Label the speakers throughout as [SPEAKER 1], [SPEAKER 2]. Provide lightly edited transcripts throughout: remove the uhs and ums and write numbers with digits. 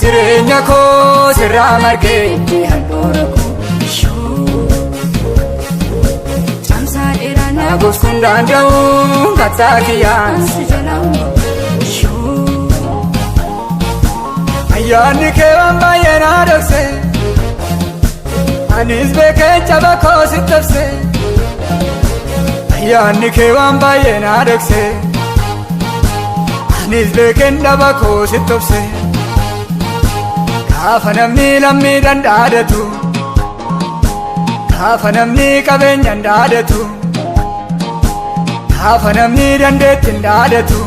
[SPEAKER 1] jireenya koo sirraa margee itti handhuura koo.
[SPEAKER 2] Caamsaa dheeraa na
[SPEAKER 1] Nagus kun danda'u kattaa kiyyaan
[SPEAKER 2] si jalaa
[SPEAKER 1] Ayyaanni kee waan baay'ee na dhokse, anis beekeen caba koo sitti obse. Ayyaanni kee waan baay'ee na dhokse, anis beekeen dhaba koo sitti obse. Gaafa namni lammiidhaan dhaadatu, gaafa namni qabeenyaan dhaadatu, gaafa namni dandeettiin dhaadatu,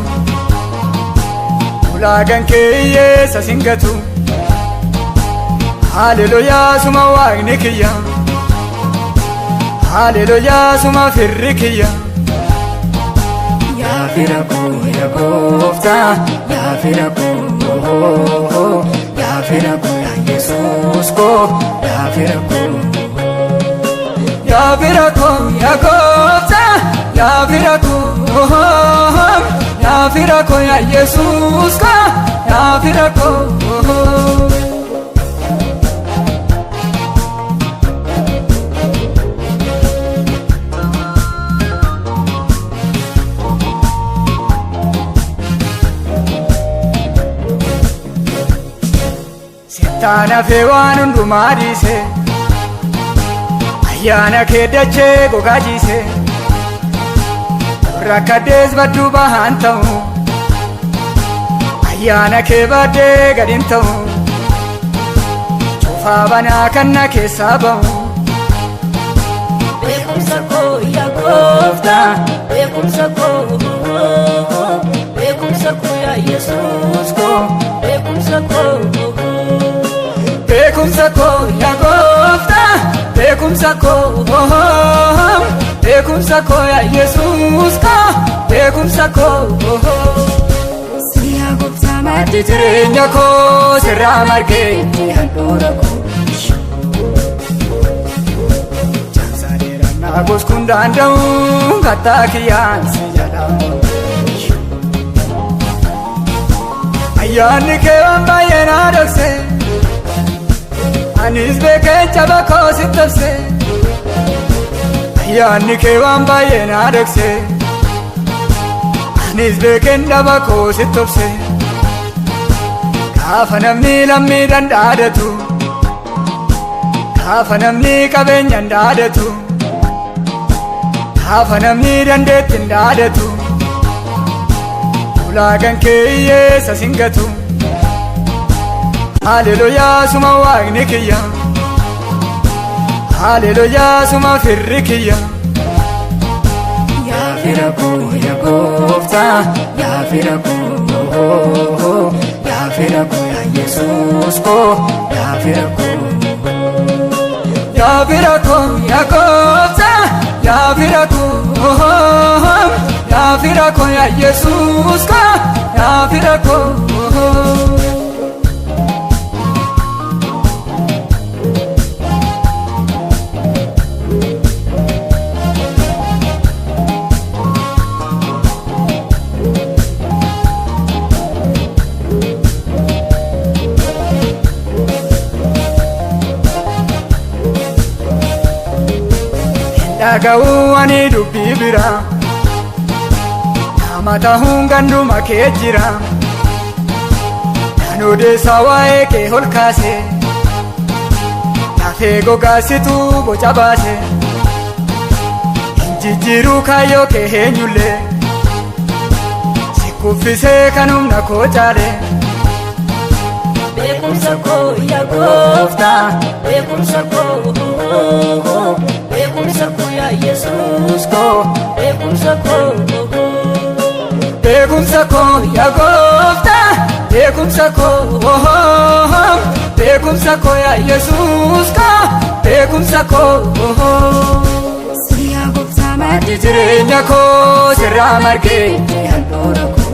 [SPEAKER 1] ulaagaan kee hiyyeessa singatu. Haleluyaa, suma waaqni kiyya. Haleluyaa, suma firri kiyya.
[SPEAKER 2] Yaa fira koo, yaa gooftaa, yaa fira koo, yaa fira koo, yaa Yesuus koo, yaa fira koo.
[SPEAKER 1] Yaa fira koo, yaa gooftaa, yaa fira koo, yaa fira koo, yaa Yesuus koo, yaa fira koo. Sittaan hafee waan hundumaa dhiise, ayyaana kee dachee gogaa ciise. Rakkaddees badduu bahaan ta'u, ayyaana kee baddee gadiin ta'u, cufaa banaa kan na keessaa ba'u.
[SPEAKER 2] Beekumsa koo, yaa gooftaa, beekumsa koo, beekumsa koo, yaa Yesuus koo, beekumsa koo.
[SPEAKER 1] Beekumsa koo, yaa gooftaa, beekumsa koo, beekumsa koo, yaa Yesuus koo, beekumsa koo.
[SPEAKER 2] Yaa gooftaa
[SPEAKER 1] Maddi jireenya koo sirraa margee
[SPEAKER 2] itti handhuura koo.
[SPEAKER 1] Caamsaa dheeraa nagus kun danda'u kattaa kiyyaan si jedhamu. Ayyaanni kee waan baay'ee na dhokse, anis beekeen caba koo sitti obse. Ayyaanni kee waan baay'ee na dhokse, anis beekeen dhaba koo sitti obse. Gaafa namni lammiidhaan dhaadatu, gaafa namni qabeenyaan dhaadatu, gaafa namni dandeettiin dhaadatu, ulaagaan kee hiyyeessa singatu. Haleluyaa, suma waaqni kiyya. Haleluyaa, suma firri kiyya.
[SPEAKER 2] Yaa fira koo, yaa gooftaa, yaa fira koo, yaa fira koo, yaa Yesuus koo, yaa fira koo.
[SPEAKER 1] Yaa fira koo, yaa gooftaa, yaa fira koo, yaa fira koo, yaa Yesuus koo, yaa fira koo. Dhaga'uu ani dubbii bira, nama ta'uun ganduma kee jira. Nan odeessa waa'ee kee ol kaase, lafee gogaasitu boca baase. Hin jijjiiruu kaayyoo kee eenyullee, si kuffisee kan humna koo caale.
[SPEAKER 2] Beekumsa koo, yaa gooftaa, beekumsa koo, beekumsa koo, yaa Yesuus koo, beekumsa koo.
[SPEAKER 1] Beekumsa koo, yaa gooftaa, beekumsa koo, beekumsa koo, yaa Yesuus koo, beekumsa koo.
[SPEAKER 2] Yaa gooftaa
[SPEAKER 1] Maddi jireenya koo sirraa margee
[SPEAKER 2] itti handhuura koo.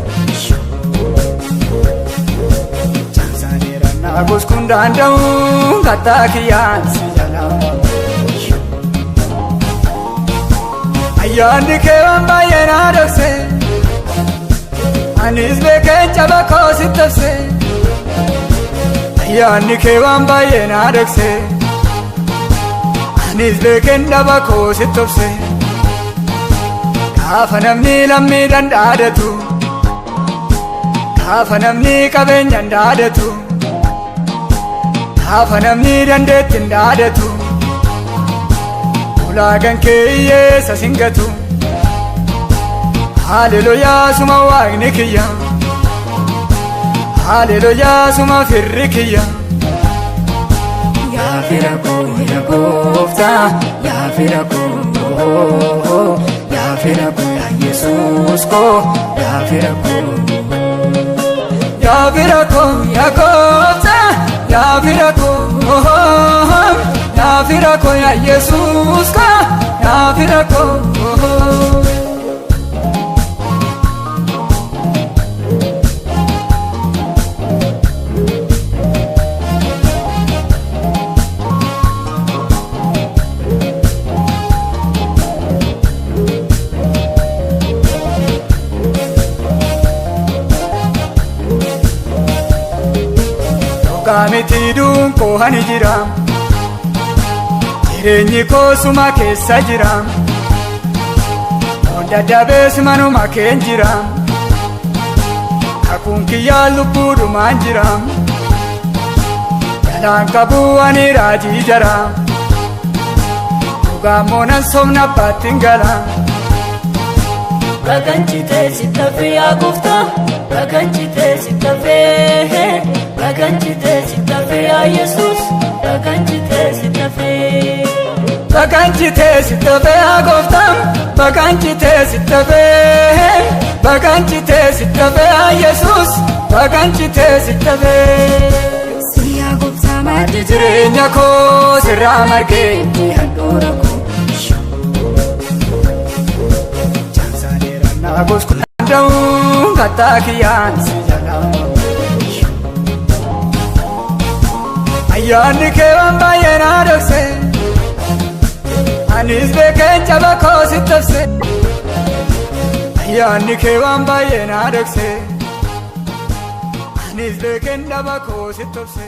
[SPEAKER 1] Caamsaa dheeraa nagus kun danda'u kattaa kiyyaan si jedhamu. Ayyaanni kee waan baay'ee na dhokse, anis beekeen caba koo sitti obse. Ayyaanni kee waan baay'ee na dhokse, anis beekeen dhaba koo sitti obse. Gaafa namni lammiidhaan dhaadatu, gaafa namni qabeenyaan dhaadatu, gaafa namni dandeettiin dhaadatu, ulaagaan kee hiyyeessa singatu. Haleluyaa, suma waaqni kiyya. Haleluyaa, suma firri kiyya.
[SPEAKER 2] Yaa fira koo, yaa gooftaa, yaa fira koo, yaa fira koo, yaa Yesuus koo, yaa fira koo.
[SPEAKER 1] Yaa fira koo, yaa gooftaa, yaa fira koo, yaa fira koo, yaa Yesuus koo, yaa fira koo. Dhugaa duun koo hani jira, jireenyi koo suma keessa jira, hunda dabees manuma keen jira, kakuun kiyyaa lubbuudhumaan jira, jalaan qabuu ani raajii jara, dhugaa moonan somna abbaattiin gala.
[SPEAKER 2] Baganchitee sitti hafee, yaa gooftaa, baganchitee sitti hafee, baganchitee sitti hafee, yaa Yesuus, baganchitee sitti hafee.
[SPEAKER 1] Baganchitee sitti hafee, yaa gooftaa, baganchitee sitti hafee, baganchitee sitti hafee, yaa Yesuus, baganchitee sitti hafee.
[SPEAKER 2] Siyaa gooftaa.
[SPEAKER 1] Maddi jireenya koo sirraa margee,
[SPEAKER 2] Maddi handhuura koo.
[SPEAKER 1] Caamsaa danda'uun kattaa kiyyaan si jalaa. Ayyaanni kee waan baay'ee na dhokse, anis beekeen caba koo sitti obse. Ayyaanni kee waan baay'ee na dhokse, anis beekeen dhaba koo sitti obse.